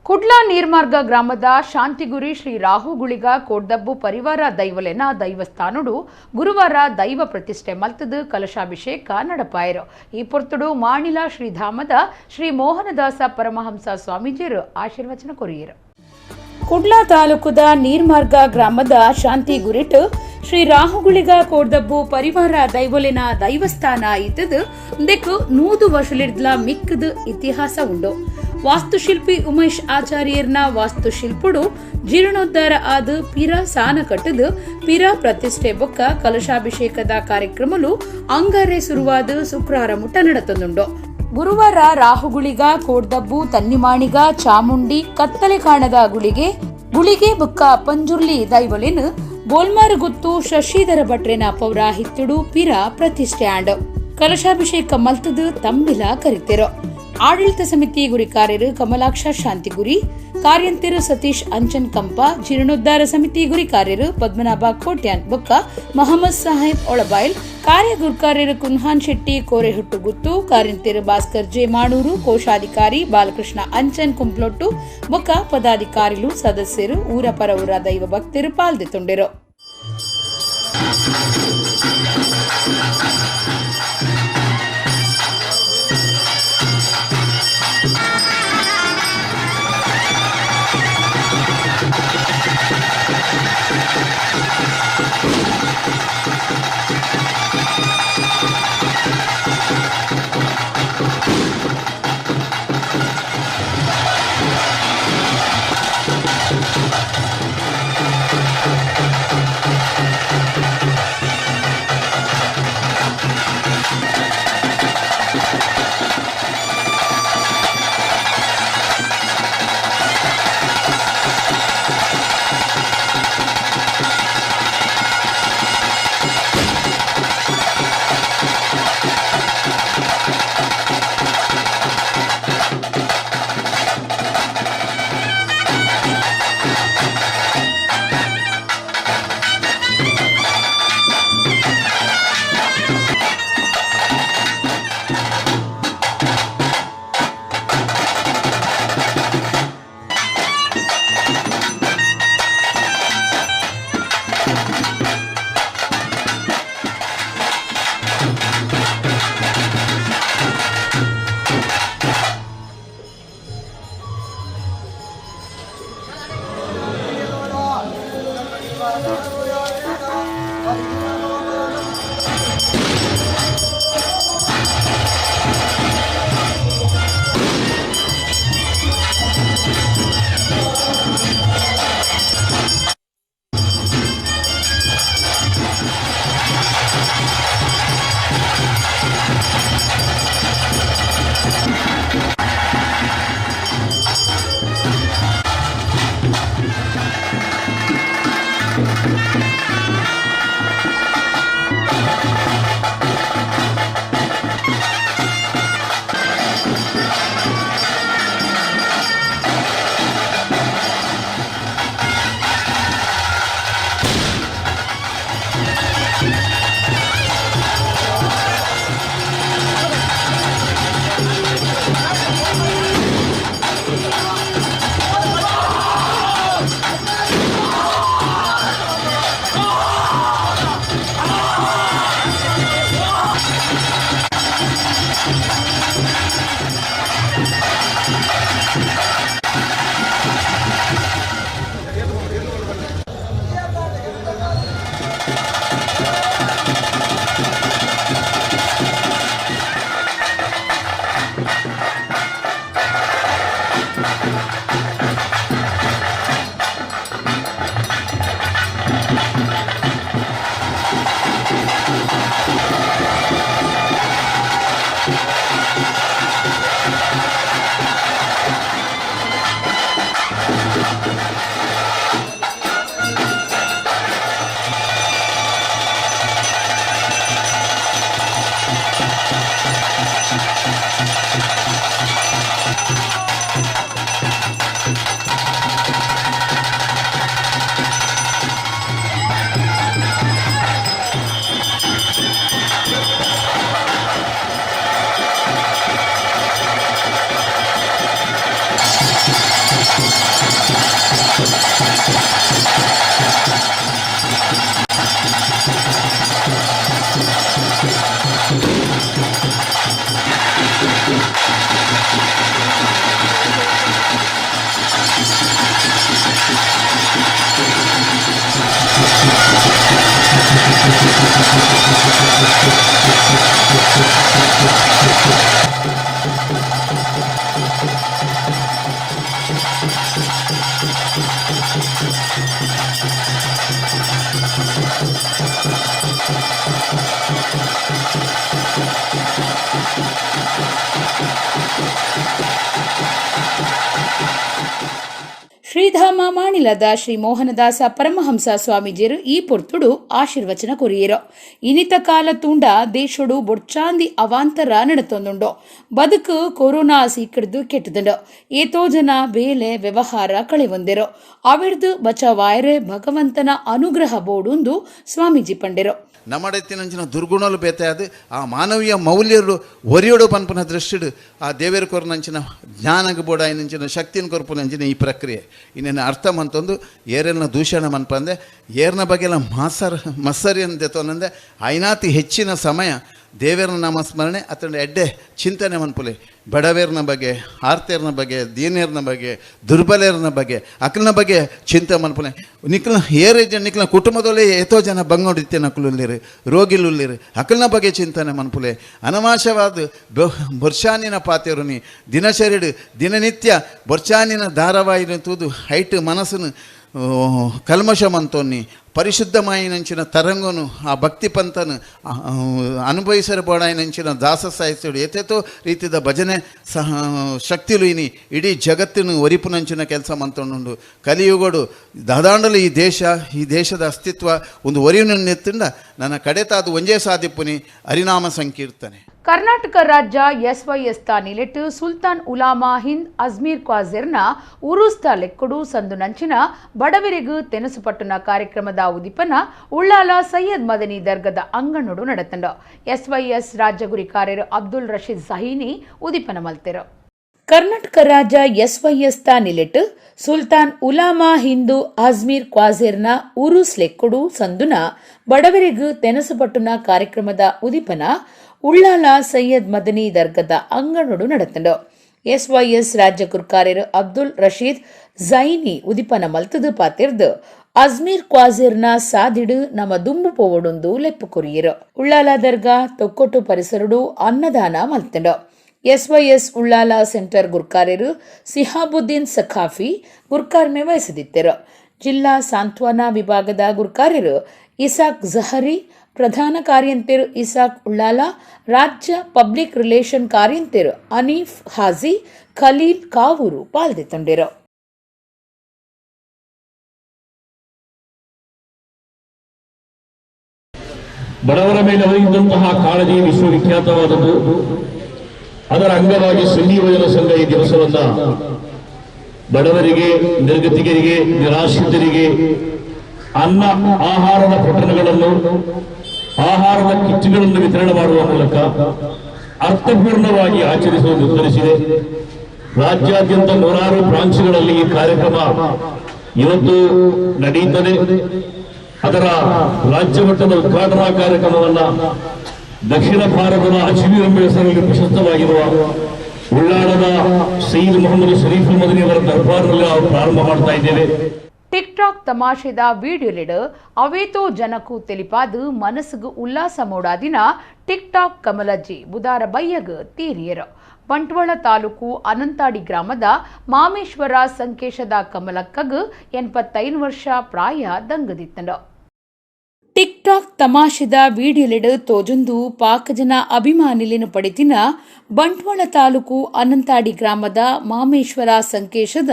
ಕುಡ್ಲ ನೀರ್ಮಾರ್ಗ ಗ್ರಾಮದ ಶಾಂತಿಗುರಿ ಶ್ರೀ ರಾಹುಗುಳಿಗ ಕೋಡ್ದಬ್ಬು ಪರಿವಾರ ದೈವಲೆನ ದೈವಸ್ಥಾನುಡು ಗುರುವಾರ ದೈವ ಪ್ರತಿಷ್ಠೆ ಮಲ್ತದು ಕಲಶಾಭಿಷೇಕ ನಡಪಾಯರು. ಈ ಪೊರ್ತುಡು ಮಾಣಿಲ ಶ್ರೀಧಾಮದ ಶ್ರೀ ಮೋಹನದಾಸ ಪರಮಹಂಸ ಸ್ವಾಮೀಜಿಯರು ಆಶೀರ್ವಚನ ಕೊರಿಯರು. ಕುಡ್ಲ ತಾಲೂಕುದ ನೀರ್ಮಾರ್ಗ ಗ್ರಾಮದ ಶಾಂತಿಗುರಿಟ್ ಶ್ರೀ ರಾಹುಗುಳಿಗ ಕೋಡ್ದಬ್ಬು ಪರಿವಾರ ದೈವಲೆನ ದೈವಸ್ಥಾನ ಇತ್ತದು ಉಂದೆಕ್ 100 ವರ್ಷಲಿಡ್ಲ ಮಿಕ್ಕದ ಇತಿಹಾಸ ಉಂಡು. ವಾಸ್ತುಶಿಲ್ಪಿ ಉಮೇಶ್ ಆಚಾರ್ಯರ್ನ ವಾಸ್ತುಶಿಲ್ಪುಡು ಜೀರ್ಣೋದ್ಧಾರ ಆದ ಪಿರ ಸಾನ ಕಟ್ಟದು ಪಿರ ಪ್ರತಿಷ್ಠೆ ಬೊಕ್ಕ ಕಲಶಾಭಿಷೇಕದ ಕಾರ್ಯಕ್ರಮಲು ಅಂಗಾರೆ ಶುರುವಾದ ಶುಕ್ರವಾರ ಮುಟ್ಟ ನಡೆತಂದುಂಡು. ಗುರುವಾರ ರಾಹುಗುಳಿಗ ಕೋಡ್ದಬ್ಬು ತನ್ನಿಮಾಣಿಗ ಚಾಮುಂಡಿ ಕತ್ತಲೆ ಕಾಣದ ಗುಳಿಗೆ ಗುಳಿಗೆ ಬುಕ್ಕ ಪಂಜುರ್ಲಿ ದೈವಲಿನ್ ಬೋಲ್ಮಾರುಗುತ್ತು ಶಶಿಧರ ಭಟ್ರೆನ ಪೌರಾಹಿತ್ಯುಡು ಪಿರ ಪ್ರತಿಷ್ಠೆ ಆಂಡು ಕಲಶಾಭಿಷೇಕ ಮಲ್ತದು ತಂಬಿಲ ಕರಿತಿರು. ಆಡಳಿತ ಸಮಿತಿ ಗುರಿಕಾರ್ಯರು ಕಮಲಾಕ್ಷ ಶಾಂತಿಗುರಿ, ಕಾರ್ಯಂತಿರು ಸತೀಶ್ ಅಂಚನ್ ಕಂಪ, ಜೀರ್ಣೋದ್ಧಾರ ಸಮಿತಿ ಗುರಿಕಾರ್ಯರು ಪದ್ಮನಾಭ ಕೋಟ್ಯಾನ್ ಬೊಕ್ಕ ಮಹಮ್ಮದ್ ಸಾಹೇಬ್ ಒಳಬಾಯಿಲ್, ಕಾರ್ಯ ಗುರುಕಾರ್ಯರು ಕುನ್ಹಾನ್ ಶೆಟ್ಟಿ ಕೋರೆಹುಟ್ಟುಗುತ್ತು, ಕಾರ್ಯಂತಿರು ಭಾಸ್ಕರ್ ಜೆ ಮಾಣೂರು, ಕೋಶಾಧಿಕಾರಿ ಬಾಲಕೃಷ್ಣ ಅಂಚನ್ ಕುಂಪ್ಲೊಟ್ಟು ಬೊಕ್ಕ ಪದಾಧಿಕಾರಿಲು ಸದಸ್ಯರು ಊರ ಪರವೂರ ದೈವ ಭಕ್ತರು ಪಾಲ್ದೆತೊಂಡಿರು. Shridhama ಮಾಣಿಲದ ಶ್ರೀ ಮೋಹನದಾಸ ಪರಮಹಂಸ ಸ್ವಾಮೀಜಿಯರು ಈ ಪೊರ್ತುಡು ಆಶೀರ್ವಚನ ಕೊರಿಯರು. ಇನಿತ ಕಾಲ ತೂಂಡ ದೇಶೊಡು ಬೊಡ್ಚಾಂದಿ ಅವಾಂತರ ನಡತೊಂದುಂಡು. ಬದುಕು ಕೊರೋನಾ ಸೀಕಡ್ದು ಕೆಟ್ಟದುಂಡು. ಏತೋ ಜನ ಬೇಲೆ ವ್ಯವಹಾರ ಕಳೆವೊಂದಿರು. ಅವಿಡ್ದು ಬಚಾವಾಯರೆ ಭಗವಂತನ ಅನುಗ್ರಹ ಬೋಡುಂದು ಸ್ವಾಮೀಜಿ ಪಂಡೆರು. ನಮ್ಮಡೆತ್ತಿನಂಚಿನ ದುರ್ಗುಣಲು ಬೇತೆ ಆ ಮಾನವೀಯ ಮೌಲ್ಯರು ಒರಿಯೋಡು ಪನ್ಪುನ ದೃಷ್ಟಿಡು ಆ ದೇವೇರು ಕೊರ್ನಂಚಿನ ಜ್ಞಾನಗ್ ಬೋಡಾಯಿನಂಚಿನ ಶಕ್ತಿನ ಕೊರ್ಪುನಂಚಿನ ಈ ಪ್ರಕ್ರಿಯೆ ಇನ್ನೇನು ಅರ್ಥ ಮಂತೊಂದು ಏರೆಲ್ನ ದೂಷಣೆ ಮನ್ಪಂದೆ ಏರ್ನ ಬಗ್ಗೆಲ್ಲ ಮಸರಿ ಅಂದೆ ಐನಾತಿ ಹೆಚ್ಚಿನ ಸಮಯ ದೇವೇರ್ನ ನಾಮಸ್ಮರಣೆ ಅತಂಡ ಎಡ್ಡೆ ಚಿಂತನೆ ಮನ್ಪುಲೆ. ಬಡವೇರ್ನ ಬಗ್ಗೆ, ಆರ್ತೇರ್ನ ಬಗ್ಗೆ, ದೀನೇರ್ನ ಬಗ್ಗೆ, ದುರ್ಬಲೇರ್ನ ಬಗ್ಗೆ, ಅಕ್ಲನ ಬಗ್ಗೆ ಚಿಂತೆ ಮನ್ಪುಲೆ. ನಿಕ್ಲ ಏರೇ ಜನ ನಿಕ್ಲ ಕುಟುಂಬದಲ್ಲೇ ಏತೋ ಜನ ಬಂಗೋಡಿತ್ತೆ ನಕಲುಲ್ಲಿರು ರೋಗಿಲುಲ್ಲಿರು ಅಕ್ಲನ ಬಗ್ಗೆ ಚಿಂತನೆ ಮನ್ಪುಲೆ. ಅನವಾಶವಾದ ಬೊರ್ಷಾನಿನ ಪಾತೆರುನಿ ದಿನಚರಿಡು ದಿನನಿತ್ಯ ಬೊರ್ಚಾನಿನ ಧಾರಾವಾಹಿನ ತೂದು ಹೈಟ್ ಮನಸ್ಸನ್ನು ಕಲ್ಮಶ ಮಂತೋನ್ನಿ ಪರಿಶುದ್ಧಮಾಯಿನಂಚಿನ ತರಂಗನು ಆ ಭಕ್ತಿ ಪಂಥನು ಅನುಭವಿಸರಬೋಡಾಯಿನಂಚಿನ ದಾಸ ಸಾಹಿತ್ಯಡು ಏತೇತೋ ರೀತಿಯ ಭಜನೆ ಸಹ ಶಕ್ತಿಲು ಇನಿ ಇಡೀ ಜಗತ್ತಿನ ಒರಿಪುನಂಚಿನ ಕೆಲಸ ಮಂತೊಂಡುಂಡು. ಕಲಿಯುಗಡು ದಾದಾಂಡಲು ಈ ದೇಶದ ಅಸ್ತಿತ್ವ ಒಂದು ಒರಿಯುನ ನೆತ್ತಿಂಡ ನನ್ನ ಕಡೆತಾದ ಒಂಜೇ ಸಾಧಿಪುನಿ ಹರಿನಾಮ ಸಂಕೀರ್ತನೆ. ಕರ್ನಾಟಕ ರಾಜ್ಯ ಎಸ್ವೈಎಸ್ ತಾನಿಲೆಟ್ ಸುಲ್ತಾನ್ ಉಲಾಮಾ ಹಿಂದ್ ಅಜ್ಮೀರ್ ಕ್ವಾಜೆರ್ನ ಉರುಸ್ತ ಲೆಕ್ಕಡು ಸಂದು ನಂಚಿನ ಬಡವರಿಗೂ ತೆನಸುಪಟ್ಟುನ ಕಾರ್ಯಕ್ರಮದ ಉದಿಪನ ಉಳ್ಳಾಲ ಸೈಯದ್ ಮದನಿ ದರ್ಗದ ಅಂಗಣುಡು ನಡೆತಂಡ. ಎಸ್ವೈಎಸ್ ರಾಜ್ಯ ಗುರಿಕಾರ್ಯರು ಅಬ್ದುಲ್ ರಶೀದ್ ಸಹೀನಿ ಉದಿಪನ ಮಲ್ತೆರು. ಕರ್ನಾಟಕ ರಾಜ್ಯ ಎಸ್ವೈಎಸ್ ತಾನಿಲೆಟ್ ಸುಲ್ತಾನ್ ಉಲಾಮಾ ಹಿಂದೂ ಅಜ್ಮೀರ್ ಕ್ವಾಜೆರ್ನ ಉರುಸ್ ಲೆಕ್ಕಡು ಸಂದುನ ಬಡವರಿಗೂ ತೆನಸುಪಟ್ಟುನ ಕಾರ್ಯಕ್ರಮದ ಉದಿಪನ ಉಳ್ಳಾಲ ಸೈಯದ್ ಮದನಿ ದರ್ಗದ ಅಂಗಣುಡು ನಡೆತಂಡು. ಎಸ್ವೈಎಸ್ ರಾಜ್ಯ ಕುರ್ಕಾರ್ಯರು ಅಬ್ದುಲ್ ರಶೀದ್ ಜೈನಿ ಉದಿಪನ ಮಲ್ತದು ಪಾತಿರ್ದು ಅಜ್ಮೀರ್ ಕ್ವಾಜೆರ್ನ ಸಾದಿಡು ನಮ್ಮ ದುಂಬು ಪೋವಡುಂದು ಲೆಪ್ಪು ಕೊರಿಯರು. ಉಳ್ಳಾಲ ದರ್ಗಾ ತೊಕ್ಕೊಟ್ಟು ಪರಿಸರುಡು ಅನ್ನದಾನ ಮಲ್ತಂಡು. ಎಸ್ವೈಎಸ್ ಉಳ್ಳಾಲ ಸೆಂಟರ್ ಗುರ್ಕಾರ್ಯರು ಸಿಹಾಬುದ್ದೀನ್ ಸಖಾಫಿ ಗುರ್ಕಾರ್ಮೆ ವಹಿಸಿದಿತ್ತರು. ಜಿಲ್ಲಾ ಸಾಂತ್ವನಾ ವಿಭಾಗದ ಗುರ್ಕಾರ್ಯರು ಇಸಾಕ್ ಜಹರಿ, ಪ್ರಧಾನ ಕಾರ್ಯಂತೆರು ಇಸಾಕ್ ಉಳ್ಳಾಲ, ರಾಜ್ಯ ಪಬ್ಲಿಕ್ ರಿಲೇಷನ್ ಕಾರ್ಯಂತೆರು ಅನೀಫ್ ಹಾಜಿ, ಖಲೀಲ್ ಕಾವೂರು ಪಾಲ್ದೆತ್ತೊಂಡಿರು. ಬಡವರ ಮೇಲೆ ಅವರಿದ್ದಂತಹ ಕಾಳಜಿ ವಿಶ್ವವಿಖ್ಯಾತವಾದದ್ದು. ಅದರ ಅಂಗವಾಗಿ ಸುನ್ನಿ ಯುವಜನ ಸಂಘ ಈ ದಿವಸವನ್ನ ಬಡವರಿಗೆ, ನಿರ್ಗತಿಕರಿಗೆ, ನಿರಾಶ್ರಿತರಿಗೆ ಅನ್ನ ಆಹಾರದ ಪೊಟ್ಟಣಗಳನ್ನು, ಆಹಾರದ ಕಿಟ್ಗಳನ್ನು ವಿತರಣೆ ಮಾಡುವ ಮೂಲಕ ಅರ್ಥಪೂರ್ಣವಾಗಿ ಆಚರಿಸಲು ನಿರ್ಧರಿಸಿದೆ. ರಾಜ್ಯಾದ್ಯಂತ ನೂರಾರು ಬ್ರಾಂಚ್ಗಳಲ್ಲಿ ಈ ಕಾರ್ಯಕ್ರಮ ಇವತ್ತು ನಡೆಯುತ್ತದೆ. ಅದರ ರಾಜ್ಯ ಮಟ್ಟದ ಉದ್ಘಾಟನಾ ಕಾರ್ಯಕ್ರಮವನ್ನ ದಕ್ಷಿಣ ಭಾರತದ ಅಜ್ಮೀರ್ ಎಂಬ ಹೆಸರಲ್ಲಿ ಪ್ರಶಸ್ತವಾಗಿರುವ ಉಳ್ಳಾಳದ ಸೈಯದ್ ಮೊಹಮ್ಮದ್ ಶರೀಫ್ ಮದನಿ ಅವರ ದರ್ಬಾರ್ನಲ್ಲಿ ನಾವು ಪ್ರಾರಂಭ ಮಾಡ್ತಾ ಇದ್ದೇವೆ. ಟಿಕ್ ಟಾಕ್ ತಮಾಷೆದ ವಿಡಿಯೋಲಿಡು ಅವೇತೋ ಜನಕು ತೆಲಿಪಾದು ಮನಸ್ಸುಗು ಉಲ್ಲಾಸ ಮೂಡಾದಿನ ಟಿಕ್ ಟಾಕ್ ಕಮಲಜ್ಜಿ ಬುಧಾರ ಬಯ್ಯಗ್ ತೀರಿಯರು. ಬಂಟ್ವಾಳ ತಾಲೂಕು ಅನಂತಾಡಿ ಗ್ರಾಮದ ಮಾಮೇಶ್ವರ ಸಂಕೇಶದ ಕಮಲಕ್ಕಗ್ 85 ವರ್ಷ ಪ್ರಾಯ ದಂಗದಿತ್ತಂಡು. ಟಿಕ್ ಟಾಕ್ ತಮಾಷೆದ ವಿಡಿಯೋಲಿಡು ತೋಜೊಂದು ಪಾಕಜನ ಅಭಿಮಾನಿಲಿನ ಪಡಿತಿನ ಬಂಟ್ವಾಳ ತಾಲೂಕು ಅನಂತಾಡಿ ಗ್ರಾಮದ ಮಾಮೇಶ್ವರ ಸಂಕೇಶದ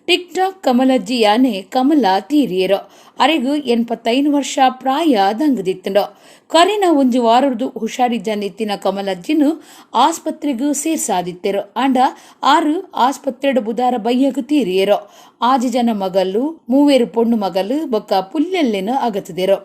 ಟಿಕ್ ಟಾಕ್ ಕಮಲಜ್ಜಿ ಯಾನೆ ಕಮಲ ತೀರಿಯರು. ಅರೆಗು 85 ವರ್ಷ ಪ್ರಾಯ ದಂಗದಿತ್ತಂಡು. ಕರಿನ ಒಂಜಿ ವಾರದ್ದು ಹುಷಾರಿ ಜನಿತ್ತಿನ ಕಮಲಜ್ಜಿನು ಆಸ್ಪತ್ರೆಗೂ ಸೇರ್ಸಾದಿತ್ತೆರು. ಆಂಡ ಆರು ಆಸ್ಪತ್ರೆಡು ಬುಧಾರ ಬಯ್ಯಗು ತೀರಿಯರು. ಆಜಿ ಜನ ಮಗಲ್ಲು, ಮೂವೇರು ಪೊಣ್ಣು ಮಗಲು ಬೊಕ್ಕ ಪುಲ್ಲೆಲ್ಲೆನು ಅಗತದಿರು.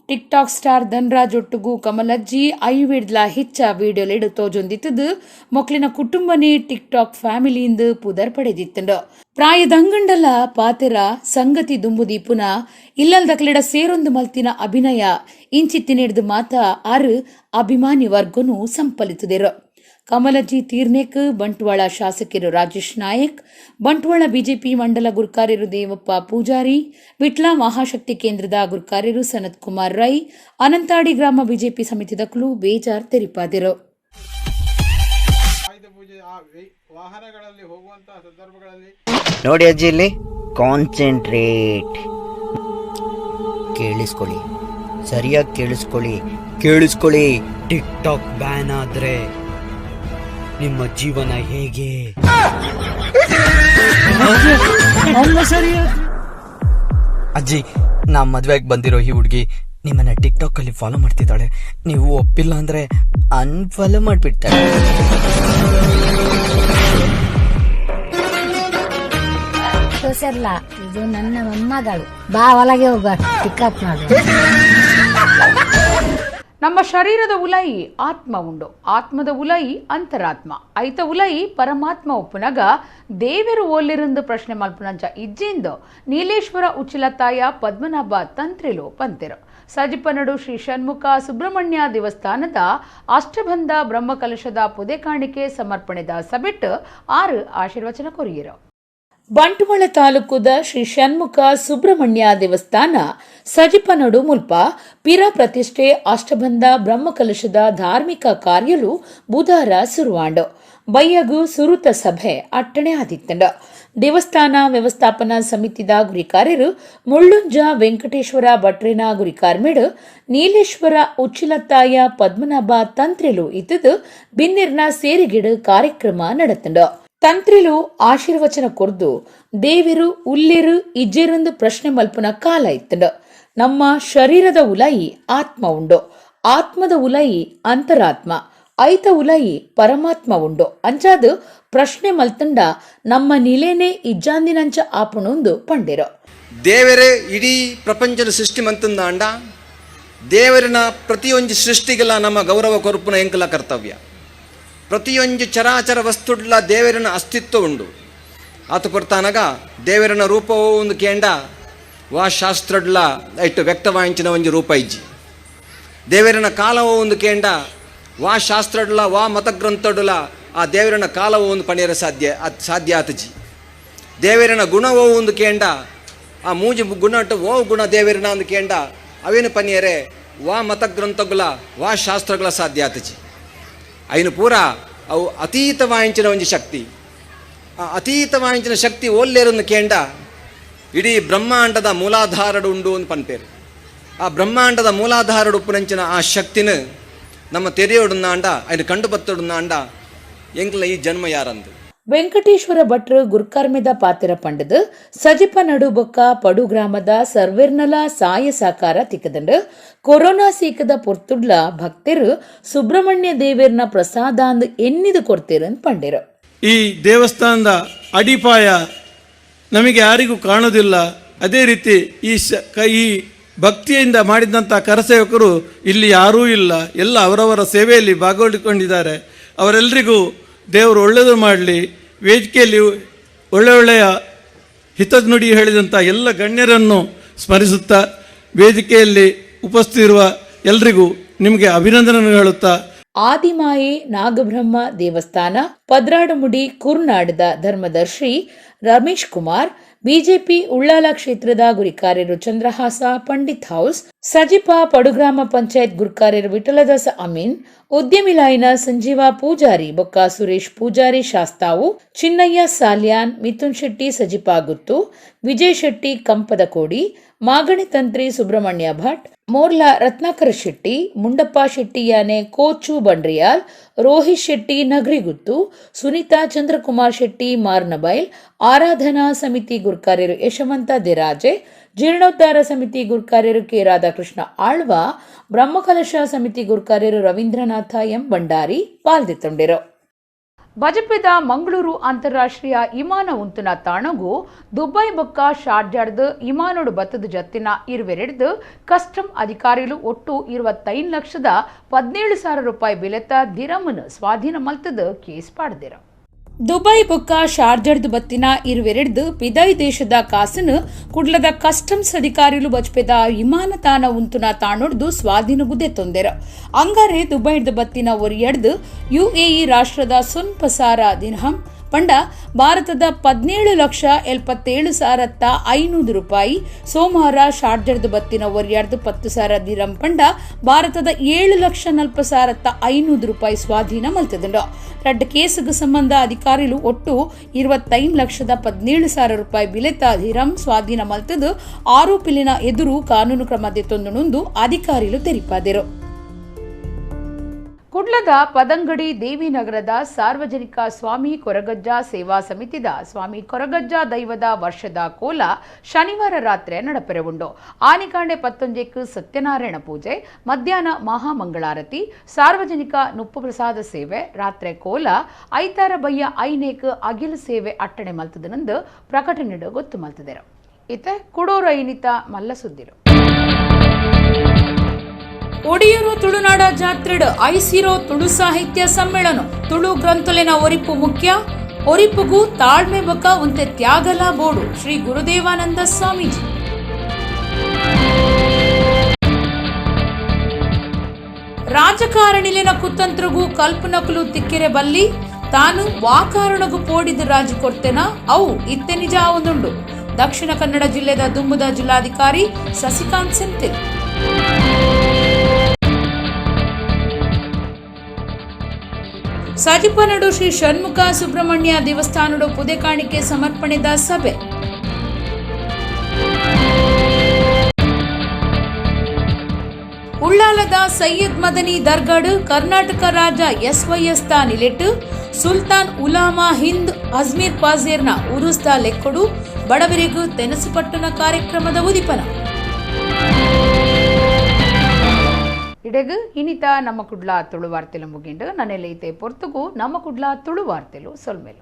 Tick ಟಾಕ್ ಸ್ಟಾರ್ ಧನ್ರಾಜ್ ಒಟ್ಟುಗು ಕಮಲಜ್ಜಿ ಐವಿಡ್ಲ ಹಿಚ್ಚ ವಿಡಿಯೋಲಿಡು ತೋಜೊಂದಿತ್ತದು ಮೊಕ್ಲಿನ ಕುಟುಂಬನೇ ಟಿಕ್ ಟಾಕ್ ಫ್ಯಾಮಿಲಿಯಿಂದ ಪುದರ್ ಪಡೆದಿತ್ತಂಡು. ಪ್ರಾಯದಂಗಂಡಲ ಪಾತೆರ ಸಂಗತಿ ದುಂಬುದೀಪುನ ಇಲ್ಲಲ್ದಕ್ಲಿಡ ಸೇರೊಂದು ಮಲ್ತಿನ ಅಭಿನಯ ಇಂಚಿತ್ತಿನಿಡ್ದು ಮಾತ ಆರು ಅಭಿಮಾನಿ ವರ್ಗನು ಸಂಪಲಿತದಿರು. ಕಮಲಜಿ ತೀರ್ನೇಕ್, ಬಂಟ್ವಾಳ ಶಾಸಕರು ರಾಜೇಶ್ ನಾಯಕ್, ಬಂಟ್ವಾಳ ಬಿಜೆಪಿ ಮಂಡಲ ಗುರ್ಕಾರ್ಯರು ದೇವಪ್ಪ ಪೂಜಾರಿ, ವಿಟ್ಲ ಮಹಾಶಕ್ತಿ ಕೇಂದ್ರದ ಗುರ್ಕಾರ್ಯರು ಸನತ್ ಕುಮಾರ್ ರೈ, ಅನಂತಾಡಿ ಗ್ರಾಮ ಬಿಜೆಪಿ ಸಮಿತಿದಕ್ಲು ಬೇಜಾರ್ ತೆರಿಪಾದಿರು. ನೋಡಿ ಅಜ್ಜಿ, ಇಲ್ಲಿ ಕಾನ್ಸಂಟ್ರೇಟ್, ಕೇಳಿಸ್ಕೊಳ್ಳಿ, ಸರಿಯಾಗಿ ಕೇಳಿಸ್ಕೊಳ್ಳಿ, ಕೇಳಿಸ್ಕೊಳ್ಳಿ. Tick talk ban ಆದ್ರೆ ನಿಮ್ಮ ಜೀವನ ಹೇಗೆ? ಅಜ್ಜಿ, ನಾ ಮದ್ವೆಗೆ ಬಂದಿರೋ ಈ ಹುಡುಗಿ ನಿಮ್ಮನ್ನ ಟಿಕ್ ಟಾಕ್ ಅಲ್ಲಿ ಫಾಲೋ ಮಾಡ್ತಿದ್ದಾಳೆ. ನೀವು ಒಪ್ಪಿಲ್ಲ ಅಂದ್ರೆ ಅನ್ಫಾಲೋ ಮಾಡ್ಬಿಡ್ತಾಳೆ. ಹುಷಾರಿಲ್ಲ, ಇದು ನನ್ನ ಮೊಮ್ಮಗಳು. ಬಾ ಒಳಗೆ ಹೋಗುವ, ಪಿಕಪ್ ಮಾಡು. ನಮ್ಮ ಶರೀರದ ಉಲೈ ಆತ್ಮ ಉಂಡು, ಆತ್ಮದ ಉಲೈ ಅಂತರಾತ್ಮ, ಐತ ಉಲೈ ಪರಮಾತ್ಮ ಒಪ್ಪುನಗ ದೇವರು ಓಲಿರಂದು ಪ್ರಶ್ನೆ ಮಲ್ಪುನಂಚ ಇಜ್ಜಿಂದು ನೀಲೇಶ್ವರ ಉಚ್ಚಿಲತಾಯ ಪದ್ಮನಾಭ ತಂತ್ರಿಲು ಪಂತೆರು. ಸಜಿಪನಡು ಶ್ರೀ ಷಣ್ಮುಖ ಸುಬ್ರಹ್ಮಣ್ಯ ದೇವಸ್ಥಾನದ ಅಷ್ಟಬಂಧ ಬ್ರಹ್ಮಕಲಶದ ಪುದೆ ಕಾಣಿಕೆ ಸಮರ್ಪಣೆದ ಸಬಿಟ್ಟು 6 ಆಶೀರ್ವಚನ ಕೊರಿಯರು. ಬಂಟ್ವಾಳ ತಾಲೂಕುದ ಶ್ರೀ ಷಣ್ಮುಖ ಸುಬ್ರಹ್ಮಣ್ಯ ದೇವಸ್ಥಾನ ಸಜಿಪನಡು ಮುಲ್ಪ ಪಿರ ಪ್ರತಿಷ್ಠೆ ಅಷ್ಟಬಂಧ ಬ್ರಹ್ಮಕಲಶದ ಧಾರ್ಮಿಕ ಕಾರ್ಯಲು ಬುಧಾರ ಸುರುವಾಂಡು. ಬಯ್ಯಗು ಸುರುತ ಸಭೆ ಅಟ್ಟಣೆ ಆದಿತ್ತಂಡ. ದೇವಸ್ಥಾನ ವ್ಯವಸ್ಥಾಪನಾ ಸಮಿತಿದ ಗುರಿಕಾರ್ಯರು ಮುಳ್ಳುಂಜ ವೆಂಕಟೇಶ್ವರ ಭಟ್ರಿನ ಗುರಿಕಾರ್ಮೇಡು ನೀಲೇಶ್ವರ ಉಚ್ಚಿಲತ್ತಾಯ ಪದ್ಮನಾಭ ತಂತ್ರಿಲು ಇದ್ದದು ಬಿನ್ನಿರ್ನ ಸೇರಿಗಿಡು ಕಾರ್ಯಕ್ರಮ ನಡೆತಂಡ. ತಂತ್ರಿಲು ಆಶೀರ್ವಚನ ಕೊರ್ದು ದೇವಿರು ಉಲ್ಲೇರು ಇಜ್ಜೆರೆಂದು ಪ್ರಶ್ನೆ ಮಲ್ಪುನ ಕಾಲ ಇತ್ತಂಡ. ನಮ್ಮ ಶರೀರದ ಉಲೈ ಆತ್ಮ ಉಂಡು, ಆತ್ಮದ ಉಲೈ ಅಂತರಾತ್ಮ, ಐತ ಉಲೈ ಪರಮಾತ್ಮ ಉಂಡು. ಅಂಚಾದು ಪ್ರಶ್ನೆ ಮಲ್ತಂಡ ನಮ್ಮ ನಿಲೇನೆ ಇಜ್ಜಾಂದಿನಂಚ ಆಪುಣೊಂದು ಪಂಡಿರು. ದೇವರೇ ಇಡೀ ಪ್ರಪಂಚದ ಸೃಷ್ಟಿ ಮಂತಂದಾಂಡ ದೇವರಿನ ಪ್ರತಿಯೊಂದು ಸೃಷ್ಟಿಗೆಲ್ಲ ನಮ್ಮ ಗೌರವ ಕೊರಪುನ ಎಂಕಲ ಕರ್ತವ್ಯ. ಪ್ರತಿಯೊಂದು ಚರಾಚರ ವಸ್ತುಡ್ಲ ದೇವರಿನ ಅಸ್ತಿತ್ವ ಉಂಡು. ಆತ ಕೊರ್ತಾನಗ ದೇವರಿನ ರೂಪವೋ ಒಂದು ಕೇಂಡ ವಾ ಶಾಸ್ತ್ರಡ್ಲ ಇಟ್ಟು ವ್ಯಕ್ತವಾಂಚಿನ ಒಂಜಿ ರೂಪ ಇಜ್ಜಿ. ದೇವರಿನ ಕಾಲವೋ ಒಂದು ಕೇಂಡ ವಾ ಶಾಸ್ತ್ರಡ್ಲ ವಾ ಮತಗ್ರಂಥಡುಲ ಆ ದೇವರಿನ ಕಾಲವೋ ಒಂದು ಪಣಿಯರ ಸಾಧ್ಯ ಸಾಧ್ಯ ಆತಜಿ. ದೇವರಿನ ಗುಣವೋ ಒಂದು ಕೇಂಡ ಆ ಮೂಜಿ ಗುಣಟ ಓ ಗುಣ ದೇವರಿನ ಒಂದು ಕೇಂಡ ಅವೇನು ಪನಿಯರೆ ವಾ ಮತಗ್ರಂಥಗಳ ವಾ ಶಾಸ್ತ್ರಗಳ ಸಾಧ್ಯ ಆತಜಿ. ಐನು ಪೂರ ಅವು ಅತೀತವಾಂಚಿನ ಒಂಜಿ ಶಕ್ತಿ. ಆ ಅತೀತವಾಂಚಿನ ಶಕ್ತಿ ಓಲ್ಲೇರನ್ನು ಕೇಂಡ ಇಡೀ ಬ್ರಹ್ಮಾಂಡದ ಮೂಲಾಧಾರಡು ಉಂಡು ಅಂತ ಪನ್ಪೇರು. ಆ ಬ್ರಹ್ಮಾಂಡದ ಮೂಲಾಧಾರಡು ಉಪ್ಪುನಂಚಿನ ಆ ಶಕ್ತಿನ ನಮ್ಮ ತೆರೆಯೋಡುನ್ನಾಂಡ ಐನು ಕಂಡು ಬತ್ತೋಡುನ್ನಾಂಡ ಎಂಕ್ಲ ಈ ಜನ್ಮ ಯಾರಂದು. ವೆಂಕಟೇಶ್ವರ ಭಟ್ರು ಗುರ್ಕರ್ಮೆದ ಪಾತಿರ ಪಂಡದು ಸಜಿಪ ನಡುಬೊಕ್ಕ ಪಡು ಗ್ರಾಮದ ಸರ್ವೆರ್ನಲ ಸಾಯ ಸಾಕಾರ ತಿಕ್ಕದಂಡು. ಕೊರೋನಾ ಸೀಕದ ಪೊರ್ತುಡ್ಲ ಭಕ್ತರು ಸುಬ್ರಹ್ಮಣ್ಯ ದೇವೇರ್ನ ಪ್ರಸಾದಾಂದ್ ಎನ್ನಿದು ಕೊಡ್ತೀರಂತ ಪಂಡಿರು. ಈ ದೇವಸ್ಥಾನದ ಅಡಿಪಾಯ ನಮಗೆ ಯಾರಿಗೂ ಕಾಣೋದಿಲ್ಲ. ಅದೇ ರೀತಿ ಈ ಭಕ್ತಿಯಿಂದ ಮಾಡಿದಂಥ ಕರಸೇವಕರು ಇಲ್ಲಿ ಯಾರೂ ಇಲ್ಲ, ಎಲ್ಲ ಅವರವರ ಸೇವೆಯಲ್ಲಿ ಭಾಗವಹಿಸಿಕೊಂಡಿದ್ದಾರೆ. ಅವರೆಲ್ಲರಿಗೂ ದೇವರು ಒಳ್ಳೆಯದು ಮಾಡಲಿ. ವೇದಿಕೆಯಲ್ಲಿ ಒಳ್ಳೆ ಒಳ್ಳೆಯ ಹಿತದ ನುಡಿ ಹೇಳಿದಂಥ ಎಲ್ಲ ಗಣ್ಯರನ್ನು ಸ್ಮರಿಸುತ್ತಾ ವೇದಿಕೆಯಲ್ಲಿ ಉಪಸ್ಥಿತಿರುವ ಎಲ್ರಿಗೂ ನಿಮಗೆ ಅಭಿನಂದನೆ ಹೇಳುತ್ತಾ, ಆದಿಮಾಯೆ ನಾಗಬ್ರಹ್ಮ ದೇವಸ್ಥಾನ ಪದ್ರಾಡುಮುಡಿ ಕುರ್ನಾಡದ ಧರ್ಮದರ್ಶಿ ರಮೇಶ್ ಕುಮಾರ್, ಬಿಜೆಪಿ ಉಳ್ಳಾಲ ಕ್ಷೇತ್ರದ ಗುರಿಕಾರ್ಯರು ಚಂದ್ರಹಾಸ ಪಂಡಿತ್ ಹೌಸ್, ಸಜಿಪ ಪಡುಗ್ರಾಮ ಪಂಚಾಯತ್ ಗುರ್ಕಾರ್ಯರು ವಿಠಲದಾಸ ಅಮೀನ್, ಉದ್ಯಮಿ ಲಾಯಿನ ಸಂಜೀವ ಪೂಜಾರಿ ಬೊಕ್ಕ ಸುರೇಶ್ ಪೂಜಾರಿ ಶಾಸ್ತಾವು, ಚಿನ್ನಯ್ಯ ಸಾಲ್ಯಾನ್, ಮಿಥುನ್ ಶೆಟ್ಟಿ ಸಜಿಪ ಗುತ್ತು, ವಿಜಯ್ ಶೆಟ್ಟಿ ಕಂಪದಕೋಡಿ, ಮಾಗಣಿ ತಂತ್ರಿ ಸುಬ್ರಹ್ಮಣ್ಯ ಭಟ್, ಮೋರ್ಲಾ ರತ್ನಾಕರ ಶೆಟ್ಟಿ, ಮುಂಡಪ್ಪ ಶೆಟ್ಟಿ ಯಾನೆ ಕೋಚು ಬಂಡ್ರಿಯಾಲ್, ರೋಹಿತ್ ಶೆಟ್ಟಿ ನಗರಿಗುತ್ತು, ಸುನೀತಾ ಚಂದ್ರಕುಮಾರ್ ಶೆಟ್ಟಿ ಮಾರ್ನಬೈಲ್, ಆರಾಧನಾ ಸಮಿತಿ ಗುರ್ಕಾರ್ಯರು ಯಶವಂತ ದಿರಾಜೆ, ಜೀರ್ಣೋದ್ಧಾರ ಸಮಿತಿ ಗುರ್ಕಾರ್ಯರು ಕೆ ರಾಧಾಕೃಷ್ಣ ಆಳ್ವ, ಬ್ರಹ್ಮಕಲಶ ಸಮಿತಿ ಗುರ್ಕಾರ್ಯರು ರವೀಂದ್ರನಾಥ ಎಂ ಭಂಡಾರಿ ಪಾಲ್ದಿತ್ತೊಂಡಿರು. ಬಜಪೆದ ಮಂಗಳೂರು ಅಂತಾರಾಷ್ಟ್ರೀಯ ಇಮಾನ ಉಂತುನ ತಾಣಗು ದುಬೈ ಬೊಕ್ಕ ಶಾರ್ಜಾಡ್ದು ಇಮಾನೋಡು ಬತ್ತದ ಜತ್ತಿನ ಇರುವೆರೆಡ್ದು ಕಸ್ಟಮ್ ಅಧಿಕಾರಿಗಳು ಒಟ್ಟು 25,17,000 ರೂಪಾಯಿ ಬೆಲೆತ ದಿರಮನ್ ಸ್ವಾಧೀನ ಮಲ್ತದ ಕೇಸ್ ಪಾಡ್ದಿರ. ದುಬೈ ಬೊಕ್ಕ ಶಾರ್ಜರ್ದು ಬತ್ತಿನ ಇರುವೆರೆಡ್ದು ಪಿದೈ ದೇಶದ ಕಾಸನು ಕುಡ್ಲದ ಕಸ್ಟಮ್ಸ್ ಅಧಿಕಾರಿಲು ಬಜ್ಪೆದ ವಿಮಾನತಾನ ಉಂತುನ ತಾಣೊಡ್ದು ಸ್ವಾಧೀನಗುದೆ ತೊಂದೆರು. ಅಂಗಾರೆ ದುಬೈಡ್ದು ಬತ್ತಿನ ಒರಿಯಡ್ದು ಯುಎಇ ರಾಷ್ಟ್ರದ ಸೊನ್ಪಸಾರ ದಿರ್ಹಂ ಪಂಡ ಭಾರತದ 17,77,500 ರೂಪಾಯಿ, ಸೋಮವಾರ ಶಾರ್ಜರ್ದು ಬತ್ತಿನ ಒರಿಯಾರ್ದು 10,000 ದಿರಂ ಪಂಡ ಭಾರತದ 7,40,500 ರೂಪಾಯಿ ಸ್ವಾಧೀನ ಮಲ್ತದುಂಡು. ರಡ್ಡ್ ಕೇಸುಗು ಸಂಬಂಧ ಅಧಿಕಾರಿಲು ಒಟ್ಟು 25,17,000 ರೂಪಾಯಿ ಬಿಲೆತ ದಿರಂ ಸ್ವಾಧೀನ ಮಲ್ತದು ಆರೋಪಿಲಿನ ಎದುರು ಕಾನೂನು ಕ್ರಮ ದೆತ್ತೊಂದು ಅಧಿಕಾರಿಲು ತೆರಿಪಾದರು. ಕುಡ್ಲದ ಪದಂಗಡಿ ದೇವಿನಗರದ ಸಾರ್ವಜನಿಕ ಸ್ವಾಮಿ ಕೊರಗಜ್ಜ ಸೇವಾ ಸಮಿತಿದ ಸ್ವಾಮಿ ಕೊರಗಜ್ಜ ದೈವದ ವರ್ಷದ ಕೋಲ ಶನಿವಾರ ರಾತ್ರಿ ನಡಪೆರೆ ಉಂಡು. ಆನಿಕಾಂಡೆ 11ಕ್ಕೆ ಸತ್ಯನಾರಾಯಣ ಪೂಜೆ, ಮಧ್ಯಾಹ್ನ ಮಹಾಮಂಗಳಾರತಿ, ಸಾರ್ವಜನಿಕ ನುಪ್ಪು ಪ್ರಸಾದ ಸೇವೆ, ರಾತ್ರಿ ಕೋಲ, ಐತಾರ ಬಯ್ಯ ಐನೇಕ್ ಅಗಿಲು ಸೇವೆ ಅಟ್ಟಣೆ ಮಲ್ತದನಂದು ಪ್ರಕಟಣೆ ಗೊತ್ತು ಮಲ್ತದರು. ಇತ ಕುಡೋರ ಐನಿತ ಮಲ್ಲ ಸುದ್ದಿರು. ಒಡಿಯೂರು ತುಳುನಾಡ ಜಾತ್ರೆಡ್ ಐಸಿರೋ ತುಳು ಸಾಹಿತ್ಯ ಸಮ್ಮೇಳನ. ತುಳು ಗ್ರಂಥಲಿನ ಒರಿಪು ಮುಖ್ಯ, ಒರಿಪುಗೂ ತಾಳ್ಮೆ ಬೊಕ ಉಂತೆ ತ್ಯಾಗಲ ಬೋಡು ಶ್ರೀ ಗುರುದೇವಾನಂದ ಸ್ವಾಮೀಜಿ. ರಾಜಕಾರಣಿಲಿನ ಕುತಂತ್ರಗೂ ಕಲ್ಪನಕಲು ತಿಕ್ಕೆರೆ ಬಲ್ಲಿ ತಾನು ವಾಕಾರಣಗೂ ಪೋಡಿದ ರಾಜಿ ಕೊಡ್ತೇನ ಅವು ಇತ್ತೆ ನಿಜ ಒಂದುಂಡು. ದಕ್ಷಿಣ ಕನ್ನಡ ಜಿಲ್ಲೆದ ದುಂಬುದ ಜಿಲ್ಲಾಧಿಕಾರಿ ಸಸಿಕಾಂತ್ ಸೆಂಥಿಲ್. ಸಾಜಿಪನಡು ಶ್ರೀ ಷಣ್ಮುಖ ಸುಬ್ರಹ್ಮಣ್ಯ ದೇವಸ್ಥಾನಡು ಪುದೆ ಕಾಣಿಕೆ ಸಮರ್ಪಣೆದ ಸಭೆ. ಉಳ್ಳಾಲದ ಸೈಯದ್ ಮದನಿ ದರ್ಗಾಡು ಕರ್ನಾಟಕ ರಾಜ ಎಸ್ವೈಎಸ್ ತಾ ನಿಲೆಟ್ಟು ಸುಲ್ತಾನ್ ಉಲಾಮಾ ಹಿಂದ್ ಅಜ್ಮೀರ್ ಪಾಜೇರ್ನ ಉರುಸ್ತಾ ಲೆಕ್ಕೊಡು ಬಡವರಿಗೂ ತೆನಸುಪಟ್ಟಣ ಕಾರ್ಯಕ್ರಮದ ಉದಿಪನ. ಇಡೆಗು ಇನಿತ ನಮ್ಮ ಕುಡ್ಲ ತುಳು ವಾರ್ತೆಲು ಮುಗಿಂಡು ನನ್ನೆಲ್ಲೈತೆ ಪೊರ್ತುಗು ನಮ್ಮ ಕುಡ್ಲ ತುಳು ವಾರ್ತೆಲು ಸೊಲ್ಮೇಲು.